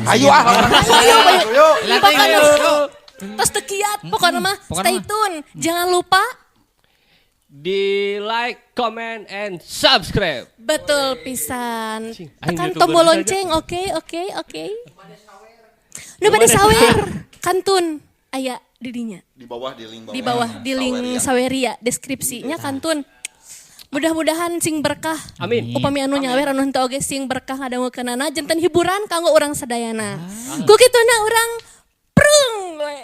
Ayo ah. Ayo, ayo. Pokoknya tos teu kiat, pokoknya mah stay tune. Jangan lupa di like, comment, and subscribe. Betul pisan. Aing Tekan YouTuber tombol saja. lonceng, oke, oke, oke. Nu bade sawer, kantun aya di dinya. Di bawah di link bawah. Di bawah di link Saweria. Saweria deskripsinya kantun. Mudah-mudahan sing berkah. Amin. Upami anu nyawer anu henteu oge sing berkah ngadangukeunana janten hiburan kanggo urang sadayana. Ku kituna urang prung we.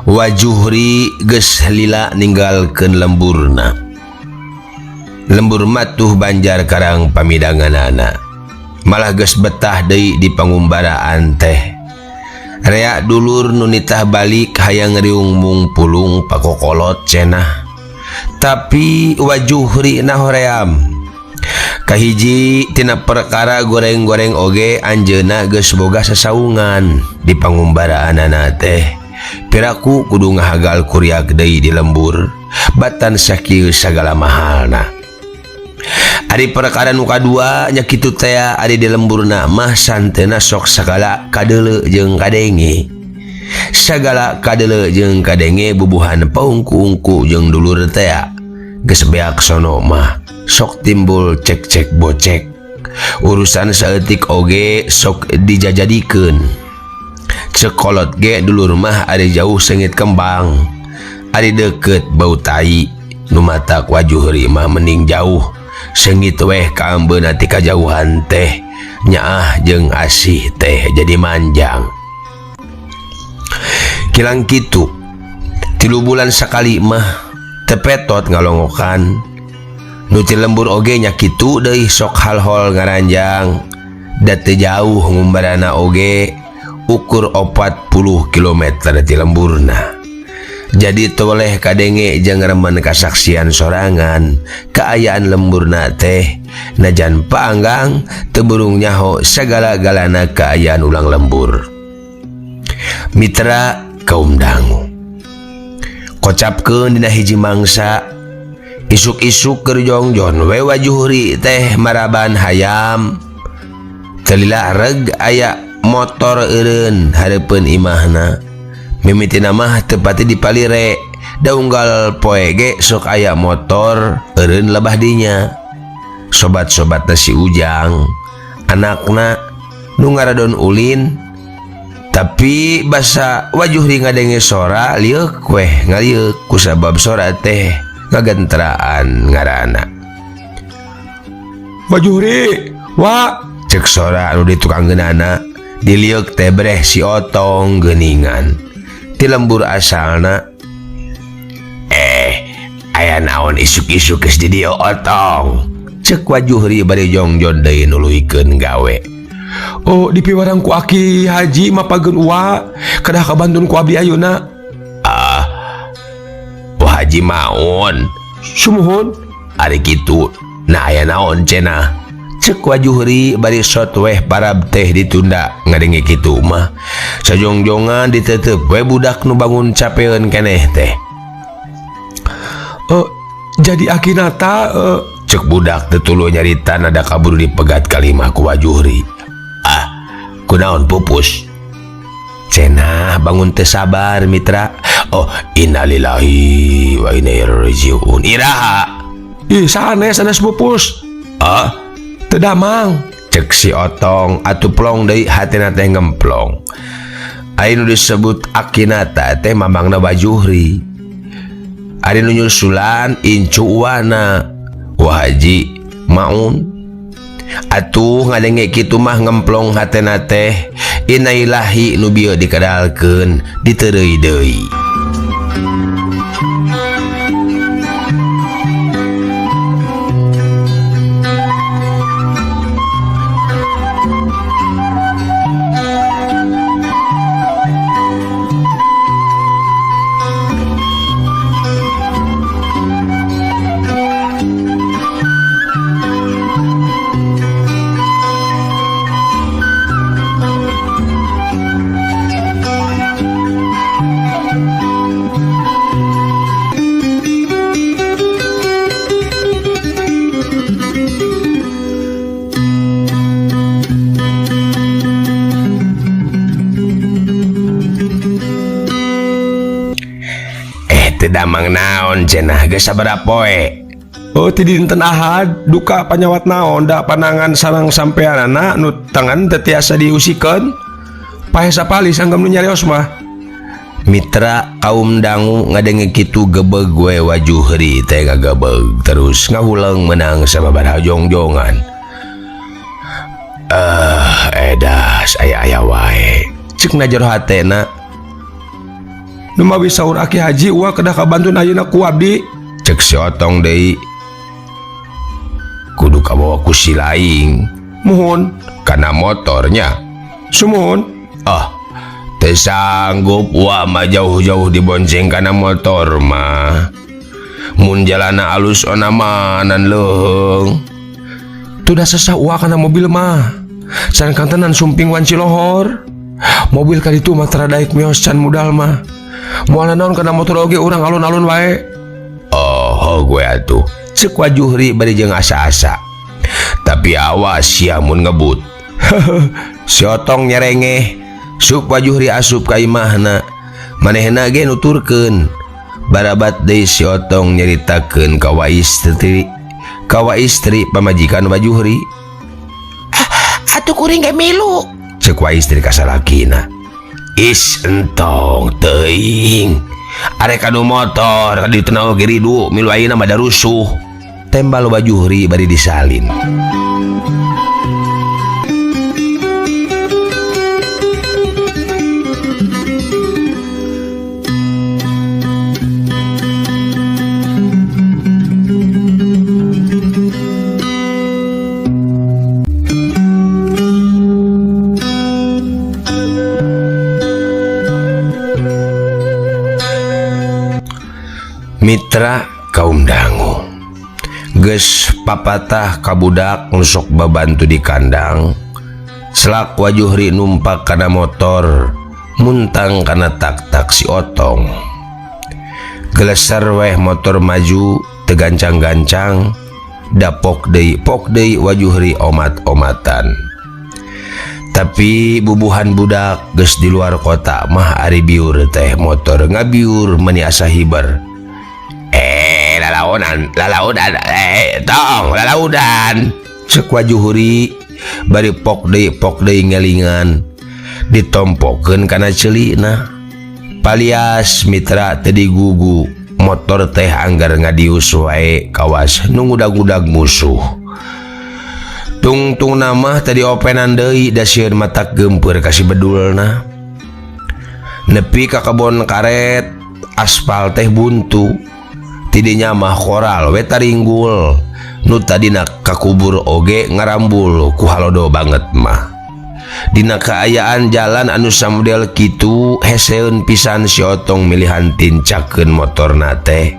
Wa Juhri geus lila ninggalkeun lemburna. Lembur matuh Banjar Karang pamidanganana. Malah geus betah deui di pangumbaraan teh. Rea dulur nu nitah balik hayang riung mung pulung pakokolot cenah. Tapi Wa Juhri na hoream. Kahiji tina perkara goreng-goreng oge anjeunna geus boga sasaungan di pangumbaraanana teh. Piraku kudu ngahagal kuriak deui di lembur batan sakieu sagala mahalna. Ari perkara nu kadua nya kitu teh ari di lemburna mah santena sok sagala kadeuleu jeung kadenge. Sagala kadeuleu jeung kadenge bubuhan paungku-ungku jeung dulur teh geus beak sono mah sok timbul cek-cek bocek. Urusan saeutik oge sok dijajadikeun. Cekolot ge dulur mah ari jauh sengit kembang, ari deket bau tai. Nu matak Wa Juhri mah mending jauh sengit weh kaambeuna ti kajauhan teh nyaah jeung asih teh jadi manjang. Kilang kitu 3 bulan sakali mah tepetot ngalongokan. Nu ti lembur oge nya kitu deui sok hal-hol ngaranjang. Da teu jauh ngumbarana oge ukur 40 kilometer ti lemburna. Jadi toleh kadenge jeung remen kasaksian sorangan kaayaan lemburna teh najan paanggang teu burung nyaho sagala-galana kaayaan ulang lembur. Mitra kaum dangu kocapkeun dina hiji mangsa isuk-isuk keur jongjon we Wa Juhri teh maraban hayam. Telila reg aya motor eureun hareupeun imahna. Mimitina mah tepati di palire, daunggal poe ge sok aya motor eureun lebah dinya. Sobat-sobatna si Ujang, anakna nu ngaradon ulin, tapi basa Wa Juhri ngadenge sora lieuk weh ngalieuk kusabab sora teh ngagenteraan ngaranna. Wa Juhri, wa cek sora anu ditukangkeunana. Dilieuk teh breh si Otong geuningan. Ti lembur asalna. Aya naon isuk-isuk geus di dieu Otong? Cek Wa Juhri bari jongjon deui nuluykeun gawe. Oh, dipiwarang ku Aki Haji mapageun uwa, kedah kabantun ku abdi ayeuna. Ah, Wa Haji maon. Sumuhun. Ari kitu, nah aya naon cenah? Cek Wa Juhri bari sot weh parab teh ditunda ngadenge kitu mah. Sajongjongan ditetep we budak nu bangun capeun keneh teh. Oh, jadi akinata cek budak teh tuluy nyarita nada kabur dipegat kalimah ku Wa Juhri. Ah, kunaon pupus? Cenah bangun teh sabar mitra. Oh, innalillahi wa inna ilaihi rajiun. Iraha. Ih, sanes sanes pupus. Ah, teu damang. Cek si Otong atuh plong deui hatina teh ngemplong. Ari nu disebut akinata teh mamangna Wa Juhri. Ari nu nyusulan incu uwana Wa Haji Maun. Atuh ngadenge kitu mah ngemplong hatena teh innalillahi nu bieu dikadalkeun diteureuy deui. Teu damang naon cenah geus sabaraha poe. Oh ti dinten Ahad duka panyawat naon da panangan sareng sampeanana nu tangan teu tiasa diusikeun. Paeh sapalis anggam nu nyarios mah. Mitra kaum dangu ngadenge kitu gebeg we Wa Juhri teh ngagebeg terus ngahuleng menang sababaraha jongjongan. Edas aya-aya wae. Cek na jero hatena. Numawi saur Aki Haji uwa kedah kabantun ayeuna ku abdi. Cek si Otong deui. Kudu kabawa ku si laing. Muhun. Kana motornya. Sumuhun. Ah, teu sanggup wa mah jauh-jauh dibonceng kana motor mah. Mun jalana alus onamanan leuheung. Tuh dah sesah uwa kana mobil mah. Can kantenan sumping wanci lohor. Mobil ka ditu mah tara daek mios can mudal mah. Moal naon kana motor oge urang alun-alun wae. Oh, gue atuh. Cek Wa Juhri bari jeung asa-asa. Tapi awas sia mun ngebut. Si Otong nyerengeh. Sup Wa Juhri asup ka imahna. Manehna ge nuturkeun. Barabat deui si Otong nyaritakeun ka wa istri. Ka wa istri pamajikan Wa Juhri. Ah, atuh kuring ge milu. Cek wa istri ka salakina. Is entong teuing. Arek anu motor ka ditu na oge ridu milu ayeuna mah da rusuh. Tembal Wa Juhri bari disalin. Mitra kaum dangu geus papatah ka budak nu sok babantu di kandang. Selak Wa Juhri numpak kana motor muntang kana tak-tak si Otong. Geleser weh motor maju tegancang-gancang dapok deui pok deui Wa Juhri omat-omatan. Tapi bubuhan budak geus di luar kota mah ari biur teh motor ngabiur meuni asa hiber. Lalaunan, lalaunan, tong, lalaunan. Cek Wa Juhri bari pok deui ngelingan ditompokeun kana ceulina. Palias mitra teu digugu motor teh anggar ngadius wae kawas nu ngudag-ngudag musuh. Tungtung nama tadi openan deui da sieun matak geumpeur ka si bedulna. Nepi ka kebon karet aspal teh buntu. Tidinya mah koral we taringgul nu tadina kakubur oge ngarambul ku halodo banget mah. Dina kaayaan jalan anu samodel kitu heseun pisan si Otong milihan tincakeun motorna teh.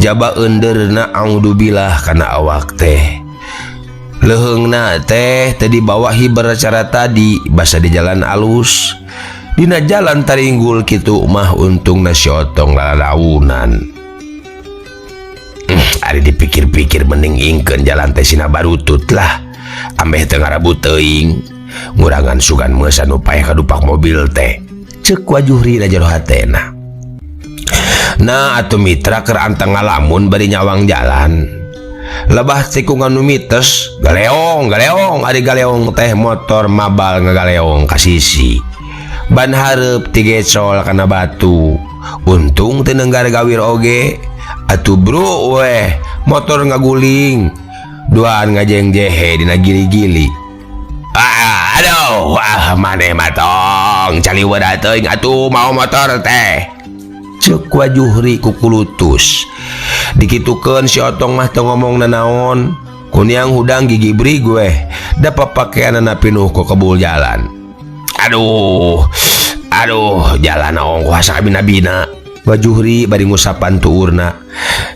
Jaba eundeurna audzubillah kana awak teh. Leuheungna teh teu dibawa hiber cara tadi basa di jalan alus. Dina jalan taringgul kitu mah untungna si Otong lalaunan. Ari dipikir-pikir mending ingkeun jalan teh sina barutut lah. Ambeh teu ngarabut teuing. Ngurangan sugan meusan nu paeh kadupak mobil teh. Ceuk Wa Juhri na jero hatena. Nah atuh mitra keur anteng ngalamun bari nyawang jalan. Lebah tikungan nu mites, galeong galeong ari galeong teh motor mabal ngagaleong ka sisi. Ban hareup tigecol kana batu. Untung teu nenggar gawir oge. Atuh bro weh motor ngaguling duaan ngajeng jehe dina gili-gili. Ah, aduh, wah maneh mah tong caliweuh teuing atuh mau motor teh. Ceuk Wa Juhri kukulutus. Dikitukeun si Otong mah teu ngomong nanaon. Kuniang hudang gigi brig weh da papakeanana pinuh ku kebul jalan. Aduh, aduh jalan ongkoh asa kabina-bina. Wa Juhri bari ngusapan tuurna.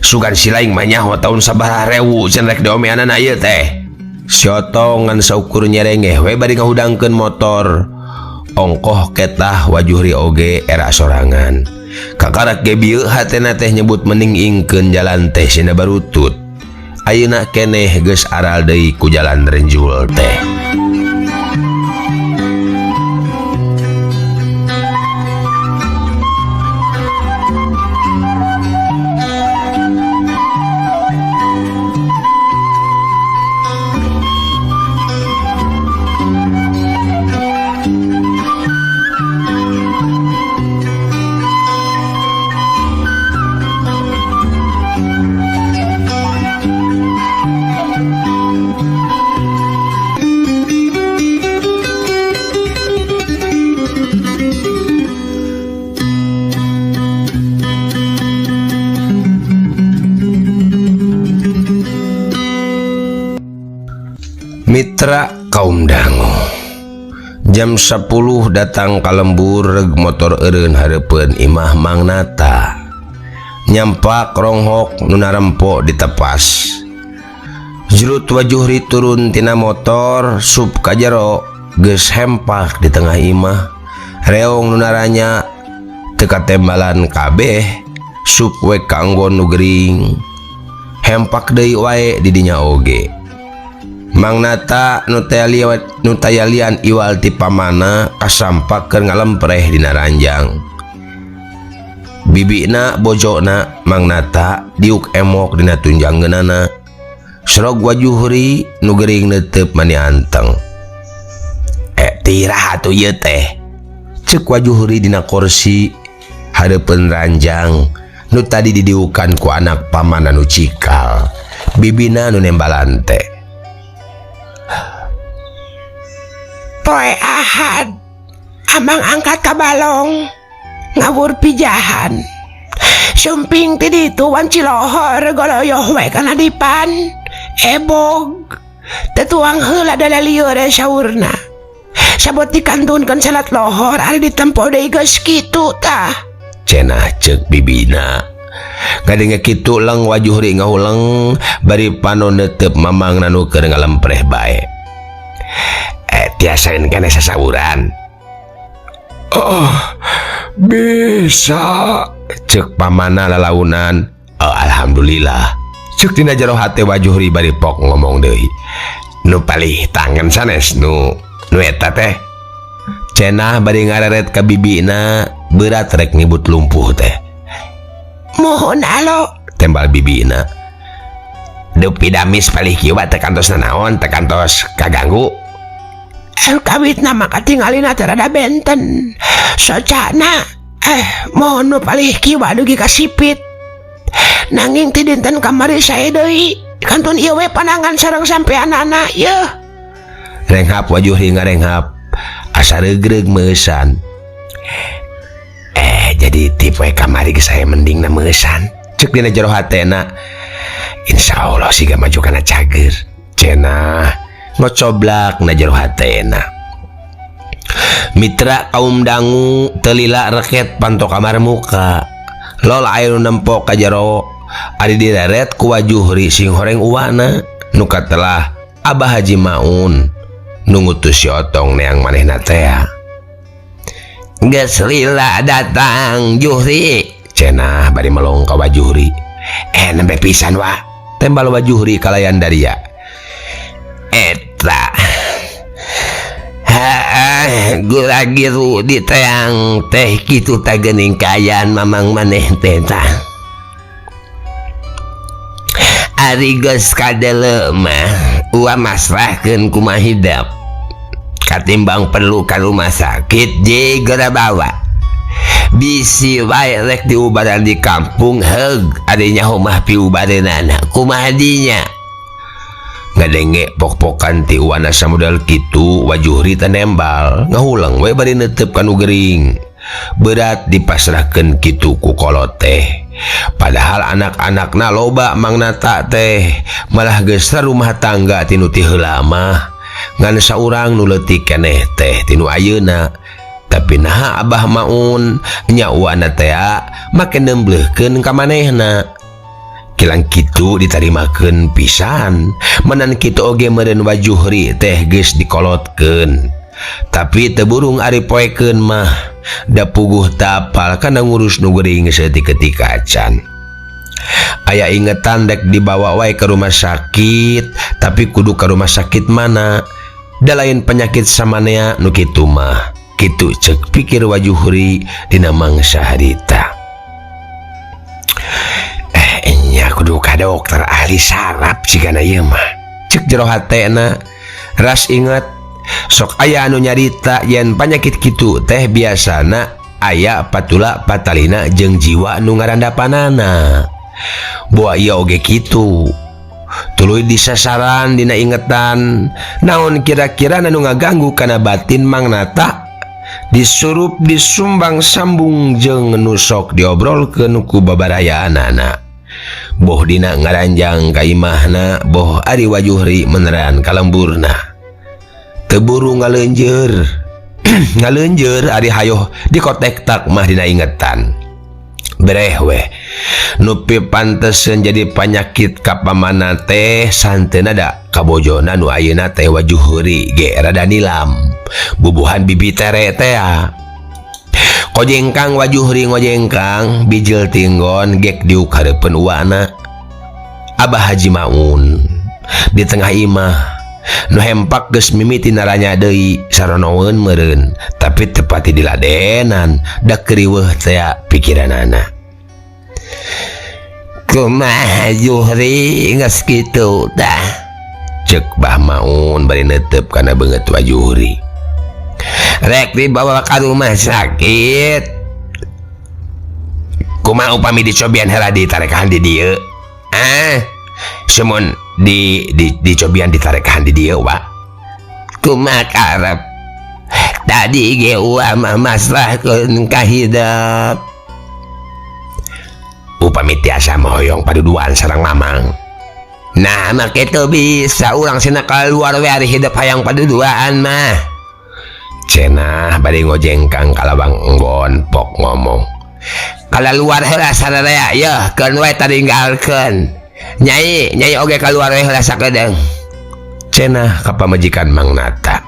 Sugan si laing mah nyaho taun sabaraha rewu cenah rek diomeanana ieu teh. Si Otong ngan saukur nyerengeh we bari ngahudangkeun motor. Ongkoh ketah Wa Juhri oge era sorangan. Kakarak ge bieu hatena teh nyebut mending ingkeun jalan teh sina barutut. Ayeuna keneh geus aral deui ku jalan renjul teh. Mitra kaum dangu jam 10 datang ka lembur reg motor eureun hareupeun imah Mang Nata nyampak ronghok nu narempo ditepas Jrut Wa Juhri turun tina motor sup ka jero geus hempak di tengah imah reong nu naranya teu katembalan kabeh sup we kanggo nu gering hempak deui wae di dinya oge Mang Nata nu tayalian iwal ti pamana kasampak keur ngalempreh dina ranjang bibina bojona Mang Nata diuk emok dina tunjanggeunana Serog Wa Juhri nu gering neuteup mani anteng tirah atuh ieu teh ceuk Wa Juhri dina kursi hareupeun ranjang nu tadi didiukan ku anak paman anu cikal bibina nu nembalan teh Poe Ahad amang angkat ka balong ngawur pijahan sumping ti ditu wanci lohor goloyoh we kana dipan ebog teu tuang heula da lieur saurna sabot dikantunkeun salat lohor ari ditempo deui geus kitu tah cenah ceuk bibina ngadenge kitu leng Wa Juhri ngahuleng bari panon neuteup mamang nu keur ngalempreh bae tiasain kene sasawuran. Oh, bisa ceuk pamana lalaunan. Oh, alhamdulillah ceuk dina jero hate Wa Juhri bari pok ngomong deui nu palih tangan sanes nu eta teh cenah bari ngareret ka bibina berat rek ngibut lumpuh teh mohon alo tembal bibina dupi damis palih kieu teh kantos nanaon teh kantos kaganggu kawit nama katingalina teh rada benten socana mohon nu palih kiwa dugi ka sipit nanging ti dinten kamari sae deui kantun ieu we panangan sareng sampeanana yeuh renghap Wa Juhri ngarenghap asa regreg meusan jadi ti poe kamari geus saya mending na meusan ceuk dina jero hatena insyaallah siga maju kana cager cenah ngocoblak na jero hatena mitra kaum dangu telila reket panto kamar muka lol aya nu nempo ka jero ari direret ku Wa Juhri sing horeng uwana nu katelah Abah Haji Maun nu ngutus si Otong neang manehna tea geus lila datang Juhri cenah bari melong ka Wa Juhri nembe pisan wa tembal Wa Juhri kalayan daria eta gura-giru di teang teh kitu ta geuning kaayaan mamang maneh teh tah ari geus kadele mah uwa masrahkeun kumaha hidep katimbang perlu ka rumah sakit je geura bawa bisi wae rek diubaran di kampung heug ari nyaho mah piubareunana kumaha dinya ngadenge pok-pokan ti uwana samodel kitu Wa Juhri teh nembal ngahuleng we bari neuteup ka nu gering berat dipasrahkeun kitu ku kolot teh padahal anak-anakna loba Mang Nata teh malah geus rumah tangga tinu ti heula mah ngan saurang nu leutik keneh teh tinu ayeuna tapi naha Abah Maun nya uwana teh make nembleuhkeun ka manehna kilang kitu ditarimakeun pisan menan kitu oge meureun Wa Juhri teh geus dikolotkeun tapi teu burung ari poekeun mah da puguh tapal kana ngurus nu gering saeutik-eutik acan aya ingetan dek dibawa wae ke rumah sakit tapi kudu ke rumah sakit mana da lain penyakit samanea nu kitu mah kitu ceuk pikir Wa Juhri dina mangsa harita nya kudu ka dokter ahli saraf sigana ieu mah ceuk jero hatena ras inget sok aya anu nyarita yen panyakit kitu teh biasana aya patula patalina jeung jiwa nu ngarandapanana boa ieu oge kitu tuluy disasaran dina ingetan naon kira-kira nu ngaganggu kana batin Mang Nata disurup disumbang sambung jeung nu sok diobrolkeun ku babarayaanana boh dina ngaranjang ka imahna boh ari Wa Juhri meneran ka lemburna. Teu buru ngaleunjeur. Ngaleunjeur ari hayoh dikotektak mah dina ingetan. Bereh weh. Nu pipanteseun jadi panyakit ka pamana teh santeuna da kabojona nu ayeuna teh Wajuhri ge rada nilam. Bubuhan bibi tere teh. Kojengkang Wajuhri ngojengkang bijil tinggon gek diuk hareupeun uwana. Abah Haji Maun di tengah imah nu hempak geus mimiti naranya deui saronoeun meureun tapi tepati diladenan da keriweuh teh pikiranana. Kumaha Juhri geus kitu tah? Ceuk Bah Maun bari neuteup kana beungeut Wajuhri. Rek dibawa ka rumah sakit. Kumaha upami dicobian heula ditarekahan di dieu? Ah, semun di dicobian ditarekahan di dieu wa. Kumaha karep? Tadi ge uwa mah masrahkeun ka hidep. Upami tiasa mah hoyong paduduan sareng mamang. Nah, mah kitu bisa urang sina kaluar we ari hidep hayang paduduaan mah. Cenah bari ngojengkang kalawang enggon pok ngomong. Kalaluar heula sararea yeuh keun we taringgalkeun. Nyai, nyai oge kaluar we heula sakedeung. Cenah ka pamajikan Mang Nata.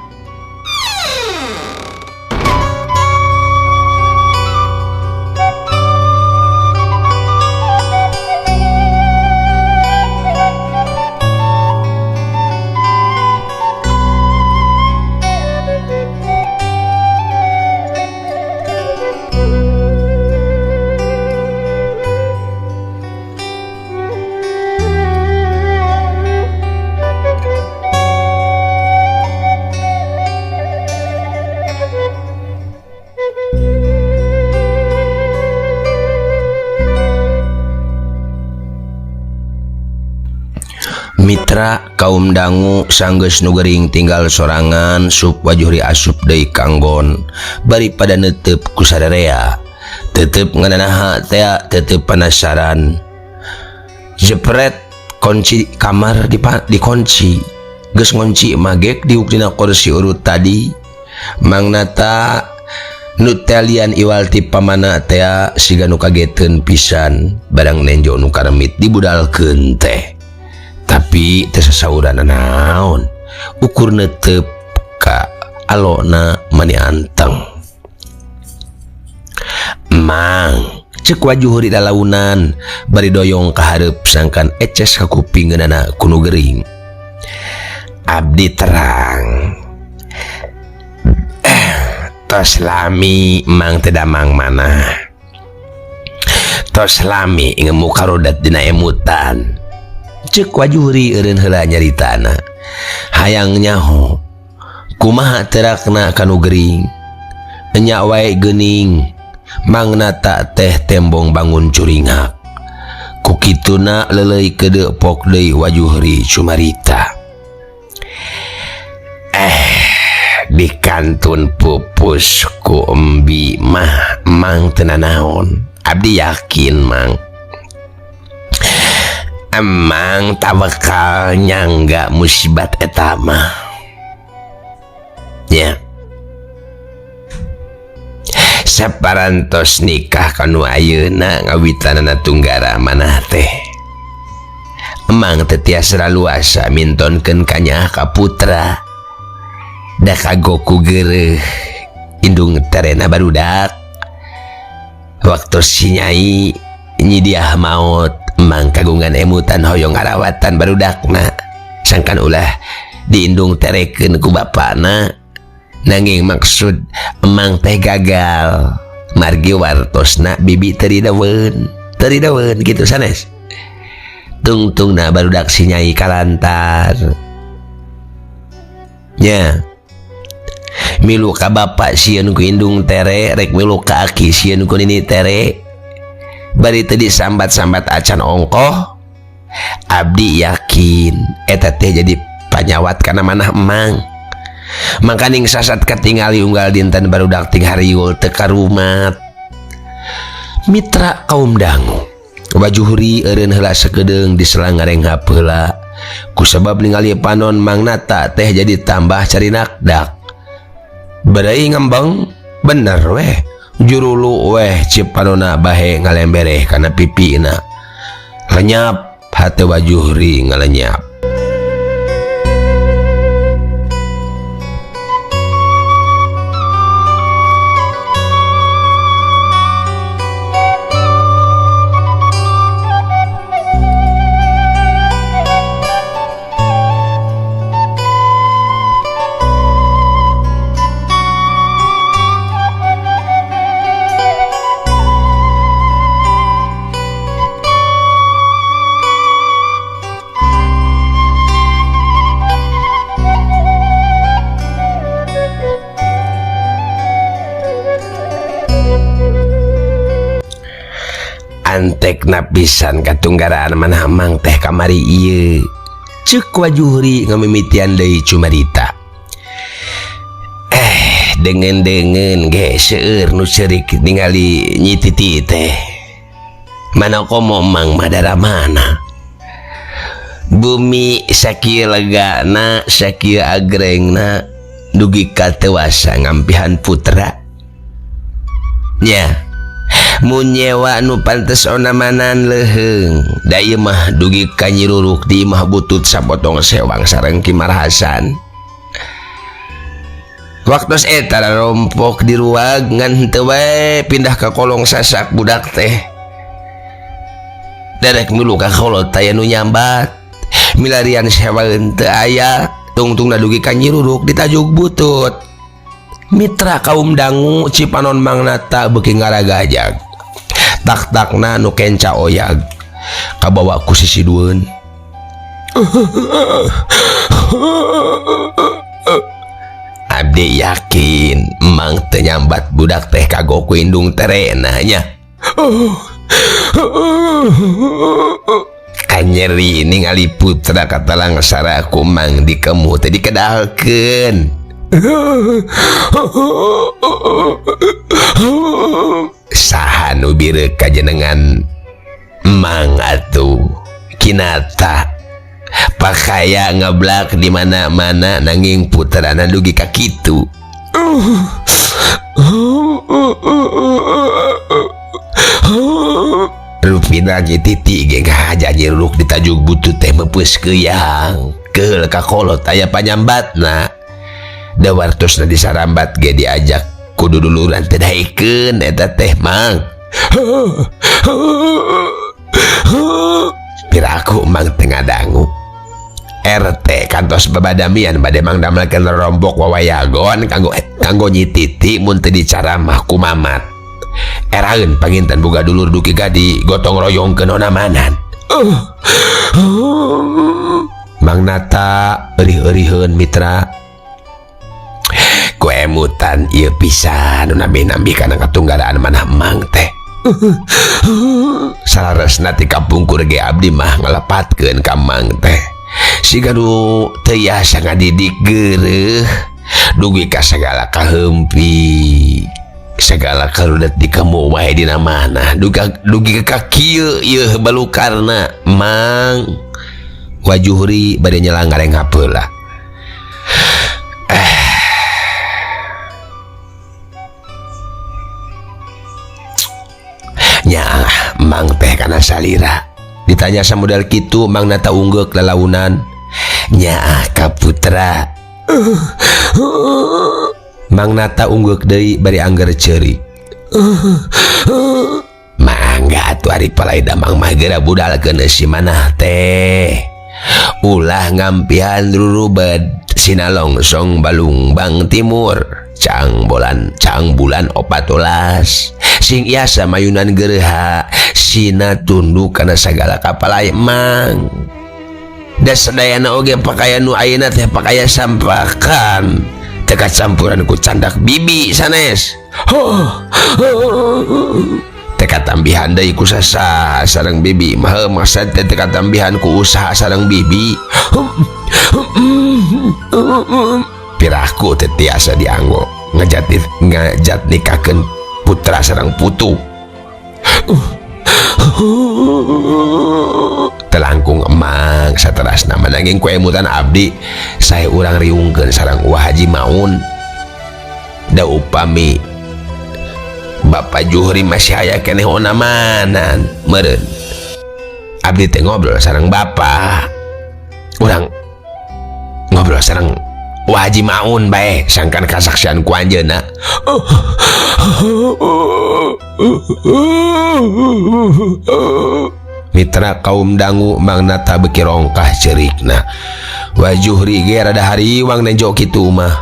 Mitra kaum dangu sanggeus nu gering tinggal sorangan sup Wajuhri asup deui kanggon bari pada neuteup ku sararea tetep ngananaha tea tetep penasaran jepret kunci kamar dikunci geus ngunci magek diuk dina kursi urut tadi Mang Nata nu telian iwal ti pamana tea siga nu kageteun pisan barang nenjo nu karemit dibudalkeun teh. Tapi teu sasauran naon ukur neuteup ka alona mani anteng. Mang ceuk Wajuhri lalaunan bari doyong ka hareup sangkan eces ka kupingeunana ku nu gering. Abdi terang tos lami mang teu damang mana tos lami ngemu karodat dina emutan. Ceuk Wajuhri eureun heula nyaritana hayang nyaho kumaha terakna kanu gering enya wae geuning Mang Nata teh tembong bangun curingak ku kituna leuleuy keudeu pok deui Wajuhri cumarita. Di kantun pupus ku embi mah mang teu nanaon abdi yakin mang emang tawakal nyangga musibat eta mah nya. Saparantos nikah kanu ayeuna ngawitanana tunggara manah teh emang teu tiasa laluasa mintonkeun kanyaah ka putra da kagoku geureuh indung terena barudak waktu si nyai nyidiah maot emang kagungan emutan hoyong ngarawatan barudakna sangkan ulah diindung terekeun ku bapana nanging maksud emang teh gagal margi wartosna bibi teu ridaweun kitu sanes tungtungna barudak si nyai kalantar nya milu ka bapak sieun ku indung tere rek milu ka aki sieun ku nini tere bari teu disambat-sambat acan ongkoh abdi yakin eta teh jadi panyawat kana manah emang mangkaning sasat katingali unggal dinten barudak ting hariul teu karumat. Mitra kaum dangu Wajuhri eureun heula sakedeung di selang ngarenghap heula Kusabab ningali panon Mang Nata teh jadi tambah carinakdak. Badai ngembang bener weh jurulu weh cipanona bahe ngalembereh kana pipina. Lenyap hate Wajuhri ngalenyap. Antek napisan katunggaraan manah Mang teh kamari ieu. Ceuk Wajuhri ngamimitian deui cumarita. Dengen-dengen ge seueur nu ceurik ningali Nyi Titi teh. Mana komo Mang mah daramana. Bumi sakieu legana, sakieu agrengna dugi ka tewasa ngampihan putra. Nya. Mun nyewa nu pantes onamanan leuheung da ieu mah dugi ka nyiruruk di imah butut sapotong sewang sareng Ki Marhasan. Waktos eta rompok di ruag ngan henteu wae pindah ka kolong sasak budak teh. Derek milu ka kolot aya nu nyambat. Milarian sewaeun teu aya, tungtungna dugi ka nyiruruk ditajuk butut. Mitra kaum dangu Cipanon Mang Nata beuki ngaragajag. Tak-takna nu kenca oyag kabawa ku sisidueun. Abdi yakin Mang teu nyambat budak teh kagok ku indung terena nya. Kanyeri ningali putra katalangsara ku Mang dikemu teh dikedalkeun. Saha nu bireuk kajenengan Mang atuh Kinata pakaya ngeblak di mana-mana nanging putrana dugi ka kitu. Rupina Nyi Titi ge ngahaja nyiruruk ditajuk butut teh meupeus keuyang keheul ka kolot aya panyambatna. Da wartosna disarambat ge diajak kudu duluran teh daekeun eta teh Mang. Piraku Mang teh ngadangu. RT kantos babadamian bade Mang damelkeun rombok wawayagon kanggo Nyi Titi mun teu dicaramah ku Mamat. Eraeun panginten boga dulur dugi ka digotong royongkeun onamanan. Mang Nata eurih-euriheun mitra. Kuemutan ieu pisan nu nambi-nambi kana katunggaraan manah Mang teh. Salaresna ti kapungkur ge abdi mah ngalepatkeun ka Mang teh. Siga nu teu yasa ngadidik geureuh dugi ka sagala kahempi. Sagala karudet dikemu wae dina manah dugi ka kieu ieu balukarna Mang. Wajuhri bade nyelang ngareng hapeula. Nya Mang teh kana salira. Ditanya samodel kitu Mang Nata unggeuk lalaunan. Nya ka putra. Mang Nata unggeuk deui bari angger ceurik. Mangga atuh ari palai damang mah geura budalkeun si manah teh. Ulah ngampihan rurubed sinalongsong Balungbang Timur. Cang bulan 14. Sing iasa mayunan gereha sina tunduk kana sagala kapalai Mang. Da sadayana oge pakaian nu ayeuna teh pakaian sampakan teu kacampuran ku candak bibi sanes. Teu katambihan deui ku sasa sareng bibi mah maksad teh teu katambihan ku usaha sareng bibi. Piraku teh tiasa dianggo ngajat nikakeun putra sareng putu. Telangkung riung emang saterasna mah nanging ku emutan abdi sae urang riungkeun sareng Wa Haji Maun. Da upami Bapak Juhri masih aya keneh onamanan meureun. Abdi teh ngobrol sareng bapak. Urang ngobrol sareng Wa Haji Maun bae sangkan kasaksian ku anjeunna. Mitra kaum dangu Mang Nata beuki rongkah cerikna. Wa Juhri ge rada hariwang nenjo kitu mah.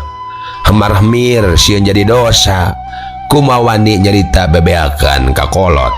Hemar-hemir sieun jadi dosa. Kumaha wani nyarita bebeakan ka kolot.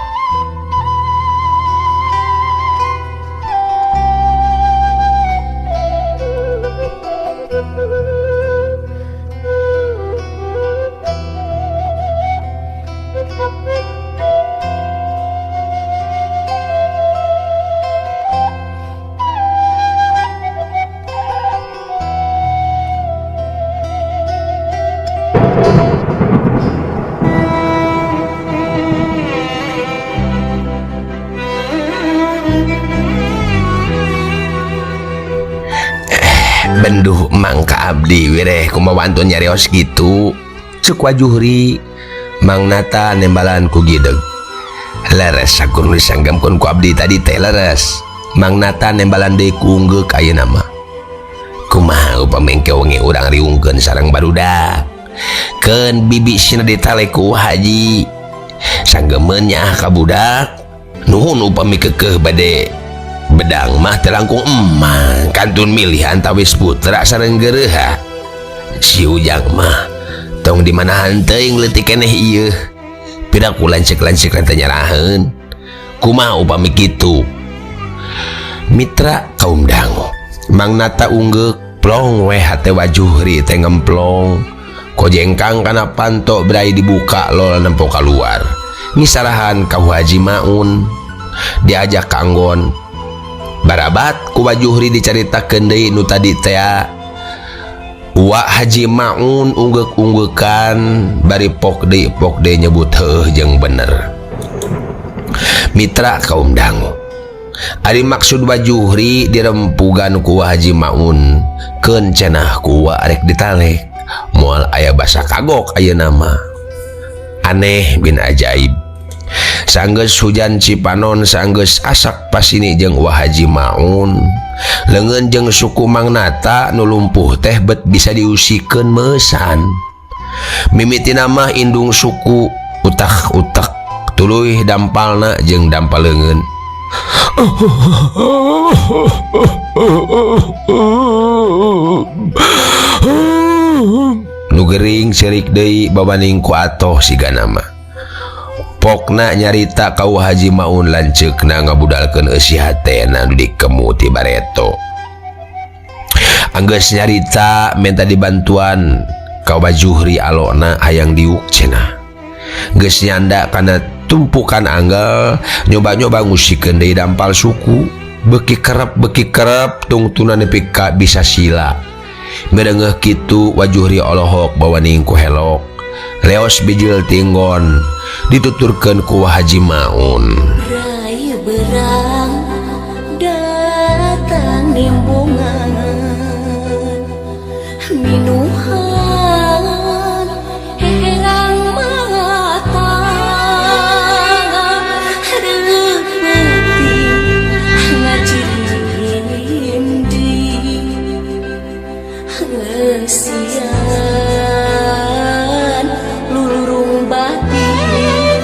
Benduh mangka abdi wireh kumaha wantun nyarios kitu. Ceuk Wa Juhri Mang Nata nembalan ku gideg. Leres sakur nu disanggemkeun ku abdi tadi teh leres. Mang Nata nembalan deui ku unggeuk ayeuna mah. Kumaha upami engke wengi urang riungkeun sareng barudak. Keun bibi sina ditale ku Haji. Sanggemeun nyaah ka budak. Nuhun upami kekeuh bade bedang mah teu langkung emang kantun milih antawis putra sareng geureuha. Si Ujang mah tong di manahan teuing leutik keneh ieu. Piraku lanceuk-lanceuk teh nyaraheun. Kumaha upami kitu? Mitra kaum dangu. Mang Nata unggeuk plong weh hate Wa Juhri teh ngemplong. Kojengkang kana panto brai dibuka lol nempo kaluar. Ngisarahan ka Haji Maun diajak kanggon. Barabat ku Wa Juhri dicaritakeun deui nu tadi tea. Wa Haji Maun unggeuk-unggeukan bari pok deui nyebut heuh jeung bener. Mitra kaum dangu. Ari maksud Wa Juhri dirempugan ku Wa Haji Maun keun cenah ku wa arek ditalek. Moal aya basa kagok ayeuna mah. Aneh bin ajaib. Sanggeus hujan Cipanon sanggeus asak pasini jeung Wa Haji Maun. Leungeun jeung suku Mang Nata nu lumpuh teh bet bisa diusikeun meusan. Mimitina mah indung suku utak-utak tuluy dampalna jeung dampal leungeun. Nu gering ceurik deui babaning ku atoh sigana mah. Pokna nyarita ka Wa Haji Maun lanceukna ngabudalkeun eusi hatena nu dikemu ti bareto. Anggeus nyarita menta dibantuan ka Wa Juhri alona hayang diuk cenah. Geus nyanda kana tumpukan anggal nyoba-nyoba ngusikeun deui dampal suku. Beuki kerep tungtuna nepi ka bisa sila. Mereungeuh kitu Wa Juhri olohok bawaning ku helok. Leos bijil tinggon dituturkeun ku Wa Haji Maun. Rai berang datang nimbungan minuhan herang mata reupeting ngajirindi ngeusian lulurung batin.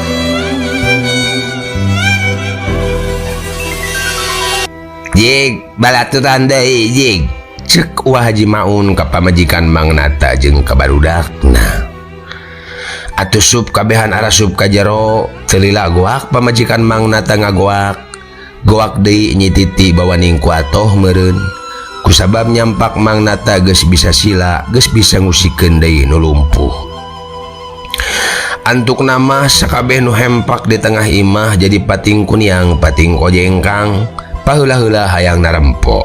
Jig balaturan deui jig. Ceuk Wa Haji Maun ka pamajikan Mang Nata jeung ka barudakna. Atuh sup kabehan arasup ka jero teu lila goak pamajikan Mang Nata ngagoak. Goak deui nyititi bawaning ku atoh meureun. Kusabab nyampak Mang Nata geus bisa sila, geus bisa ngusikeun deui nu lumpuh. Antuk nama sakabeh nu hempak di tengah imah jadi pating kuniang, pating kojengkang, paheula-heula hayang narempo.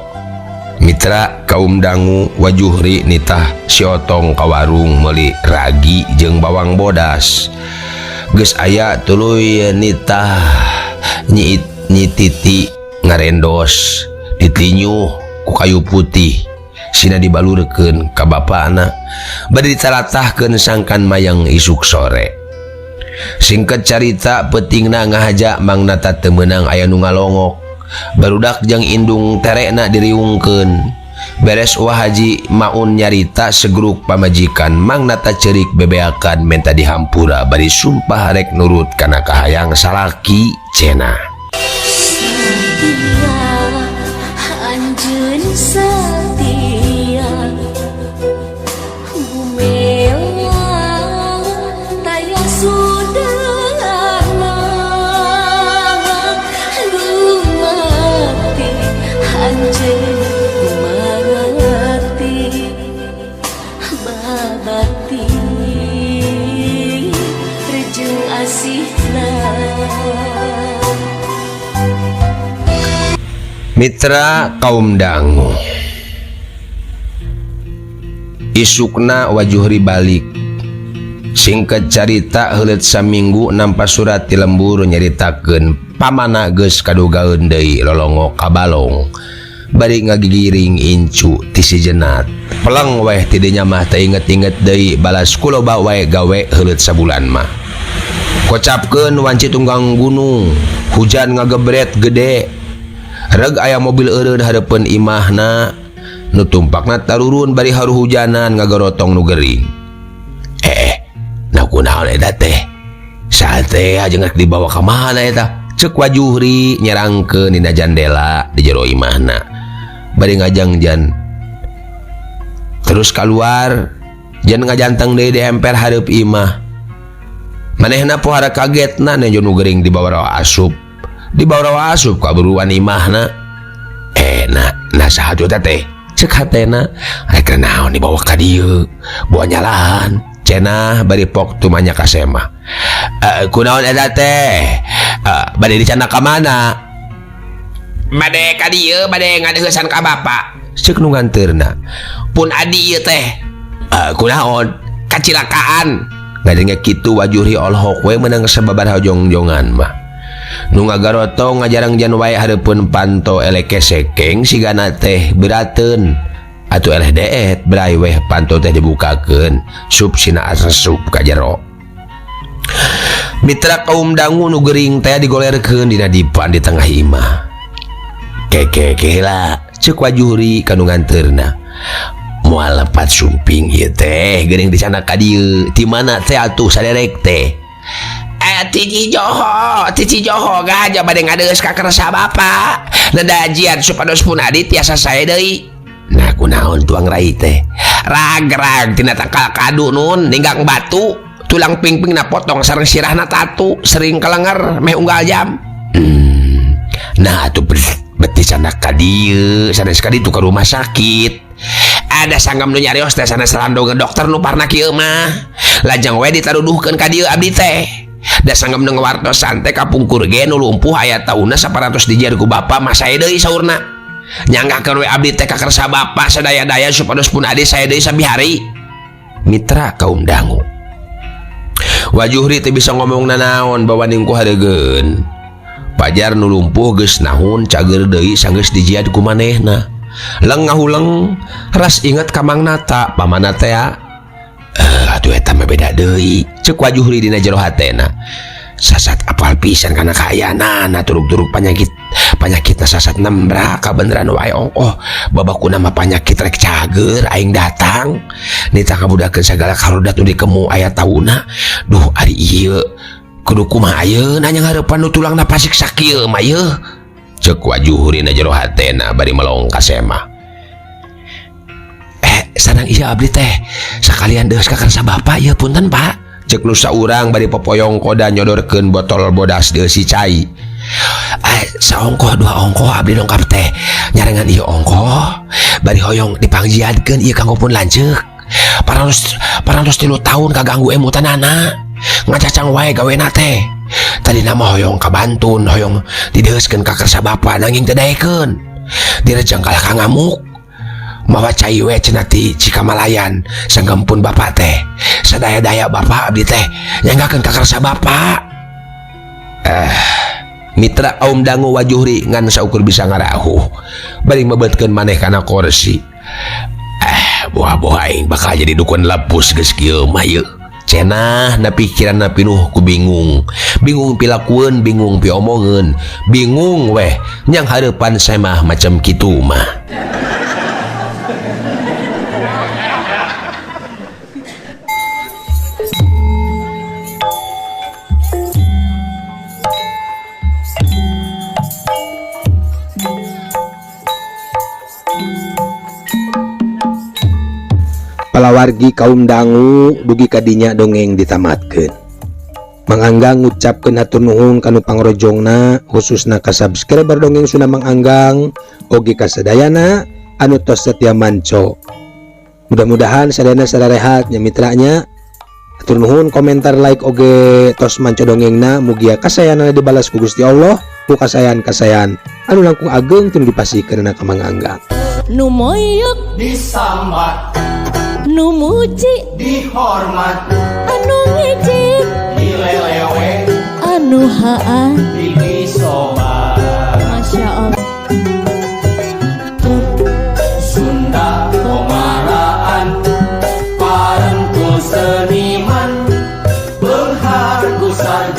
Mitra kaum dangu Wa Juhri nitah si Otong ka warung meuli ragi jeung bawang bodas. Geus aya tuluy nitah nyititi ngarendos. Ditinyuh ku kayu putih sina dibalurkeun ka bapana bade ditalatahkeun sangkan mayang isuk sore. Singkat carita peutingna ngahaja Mang Nata teu meunang aya nu ngalongok. Barudak jeung indung terekna diriungkeun. Beres Wa Haji Maun nyarita segruk pamajikan Mang Nata cerik bebeakan menta dihampura bari sumpah rek nurut kana kahayang salaki cenah. Setia, anjeun setia, gumewa taya sudahna, dumati anjeun dumati, babati rejeng asihna. Mitra kaum dangu isukna Wajuhri balik. Singkat carita heuleut saminggu nampa surat ti lembur nyaritakeun pamana geus kadugaeun deui lolongok ka balong bari ngagigiring incu ti si Jenat. Peleng weh ti dinya mah teu inget-inget deui balas kuloba wae gawe heuleut sabulan mah. Kocapkeun wanci tunggang gunung, hujan ngagebret gede. Reg aya mobil eureun hareupeun imahna nu tumpakna tarurun bari haru hujanan ngagorotong nu gering. Nah kunaon eta teh? Sate aja rek dibawa ka mana eta? Ceuk Wajuhri nyerangkeun dina jandela di jero imahna. Bari ngajangjan. Terus keluar jan ngajanteng deui di emper hareup imah. Manehna pohara kagetna nejo nu gering dibawa rawa asup. Dibawa rawa asup kaburuan imahna. Nah saha eta teh? Ceuk hatena rek naon dibawa ka dieu? Bawa nyalaan. Cenah bari pok tumanya ka semah. Kunaon eta teh? Bade dicana ka mana? Bade ka dieu, bade ngadeuheusan ka bapa. Ceuk nu nganteurna. Pun adi ieu teh. Kunaon? Kacilakaan. Ngadenge kitu Wajuhri olohok we meunang sababar hojongjongan mah. Nu ngagarotong ngajarangjan wae hareupeun panto eleke sekeng sigana teh berateun. Atuh eleh deet bray weh panto teh dibukakeun sup sina asup ka jero. Mitra kaum dangu nu gering teh digolerkeun dina dipan di tengah imah. Keke lah ceuk Wajuhri ka nu nganteurna. Moal lepat sumping ieu teh geuning dicana ka dieu. Ti mana teh atuh saderek teh? Ti Cijoho, ti Cijoho gaja bade ngadeus ka kersa bapa. Nadajian supados pun adi tiasa sae deui. Nah kunaon tuang rai teh? Rag-rag tina tangkal kadu nun ninggang batu, tulang pingpingna potong sareng sirahna tatu, sering kalenger meh unggal jam. Nah atuh beti sana ka dieu, sanes ka ditu ka rumah sakit. Ada sanggam nu nyarios teh sanes landongan dokter nu parna kieu mah. Lajeng we ditaruduhkeun ka dieu abdi teh. Da sanggam nu ngawartosan teh kapungkur ge nu lumpuh aya taunna 400 dijian ku bapa mah sae deui saurna. Nyanggakeun we abdi teh ka kersa bapa sadaya-daya supados pun adi sae deui sabihari. Mitra kaum dangu. Wajuhri teh bisa ngomong nanaon bawa ningku hareugeun. Pajar nu lumpuh geus nahun cager deui sanggeus dijiad ku manehna. Leng ngahuleng ras inget ka Mang Nata pamana teh. Atuh eta mah beda deui. Ceuk Wajuhri dina jero hatena. Sasat apal pisan kana kaayaanana turuk-turuk panyakit. Panyakitna sasat nembrak kabeneran wae ongkoh. Babakuna mah panyakit rek cager aing datang. Nita kabudakeun sagala karodat nu dikemu aya tauna. Duh ari ieu kudu kumaha ayeuna nya ngarepan nu tulangna pasik sakieu mah yeuh. Ceuk Wajuhri dina jero hatena bari melong ka semah. Sareng ieu abdi teh sakalian deus ka kersa bapa ieu punten Pak. Ceuk nu saurang bari popoyong koda nyodorkeun botol bodas deui cai. Saongkoh dua ongkoh abdi dongkap teh nyarengan ieu ongkoh bari hoyong dipangjiadkeun ieu kanggo pun lanceuk. Parantos 3 tahun kaganggu emutanana. Ngacacang wae gawena teh. Tadina mah hoyong ka Bantun, hoyong dideuskeun ka kersa bapa nanging teu daekeun. Direjang kalah ka ngamuk. Mawa cai we cenah ti Cikamalayan sanggempun bapa teh. Sadaya-daya bapa abdi teh nyanggakeun ka kersa bapa. Mitra kaum dangu Wa Juhri ngan saukur bisa ngarahuh bari mebetkeun maneh kana kursi. Ah, boha-boha aing bakal jadi dukun lepus geus kieu mah ieu. Cenah na pikiranna pinuh ku bingung. Bingung pilakueun, bingung piomongeun, bingung weh nyang hareupan semah macam kitu mah. Palawargi kaum dangu dugi kadinya dongeng ditamatkeun. Mang Anggang ngucapkeun hatur nuhun kanu pangrojongna khususna ka subscriber dongeng Sunda Mang Anggang oge ka sadayana anu tos setia manco. Mudah-mudahan sadayana sararehat nya mitranya. Hatur nuhun komentar like oge tos manco dongengna mugia kasayana dibalas ku Gusti Allah ku kasayan-kasayan anu langkung ageng teu dipasihkeun ka Mang Anggang. Nu moyok disambat, nu muji dihormat, anu ngejek dilelewe, anu haa disobat. Masya Allah. Sunda komaraan parentul seniman, beunghar gusar.